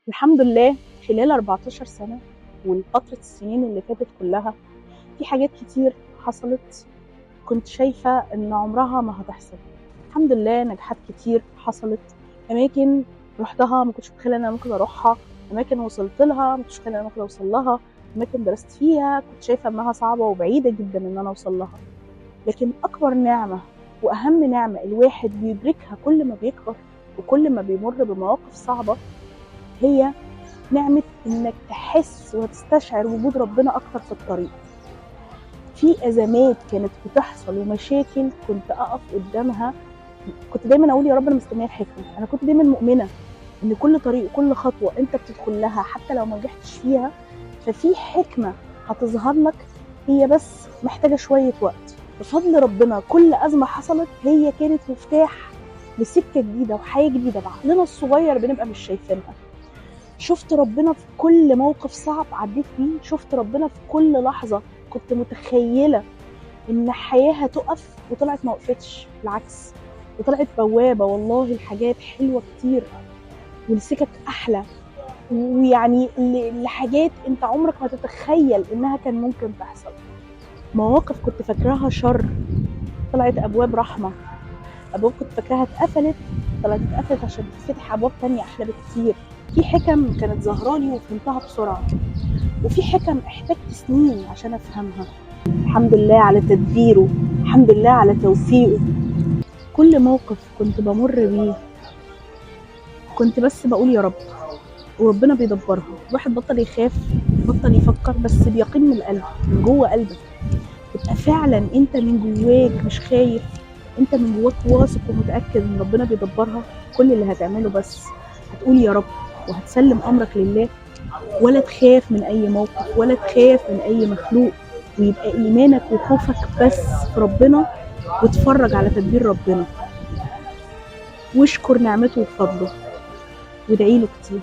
الحمد لله خلال 14 سنة والفترة السنين اللي فاتت كلها في حاجات كتير حصلت كنت شايفة إن عمرها ما هتحصل. الحمد لله نجاحات كتير حصلت، أماكن رحتها ما كنتش متخيلة إن أنا ممكن أروحها، أماكن وصلت لها ما كنتش متخيلة إن أنا ممكن أوصل لها، أماكن درست فيها كنت شايفة إنها صعبة وبعيدة جدا إن أنا أوصل لها. لكن أكبر نعمة وأهم نعمة الواحد بيدركها كل ما بيكبر وكل ما بيمر بمواقف صعبة هي نعمة إنك تحس وتستشعر وجود ربنا أكتر في الطريق. في أزمات كانت بتحصل ومشاكل كنت أقف قدامها، كنت دايما أقول يا رب أنا مستنية الحكمة. أنا كنت دايما مؤمنة إن كل طريق وكل خطوة أنت بتدخل لها حتى لو ما نجحتش فيها ففي حكمة هتظهر لك، هي بس محتاجة شوية وقت. بفضل ربنا كل أزمة حصلت هي كانت مفتاح لسكة جديدة وحياة جديدة بعقلنا الصغير بنبقى مش شايفينها. شفت ربنا في كل موقف صعب عديت بيه، شفت ربنا في كل لحظة كنت متخيلة إن حياة هتقف وطلعت ما وقفتش، بالعكس وطلعت بوابة. والله الحاجات حلوة كتير والسكك أحلى، ويعني لحاجات أنت عمرك ما تتخيل إنها كان ممكن تحصل. مواقف كنت فاكراها شر طلعت أبواب رحمة، أبواب كنت فاكراها اتقفلت طلعت اتقفلت عشان تتفتح أبواب تانية أحلى بكتير. في حكم كانت ظاهرالي وفهمتها بسرعة، وفي حكم احتجت سنين عشان أفهمها. الحمد لله على تدبيره، الحمد لله على توفيقه. كل موقف كنت بمر بيه كنت بس بقول يا رب، وربنا بيدبرها. الواحد بطل يخاف، بطل يفكر، بس بيقين من القلب، من جوه قلبك تبقى فعلا انت من جواك مش خايف، انت من جواك واثق ومتأكد ان ربنا بيدبرها. كل اللي هتعمله بس هتقول يا رب وهتسلم امرك لله، ولا تخاف من اي موقف ولا تخاف من اي مخلوق، ويبقى ايمانك وخوفك بس في ربنا، وتفرج على تدبير ربنا واشكر نعمته وفضله وادعي له كتير.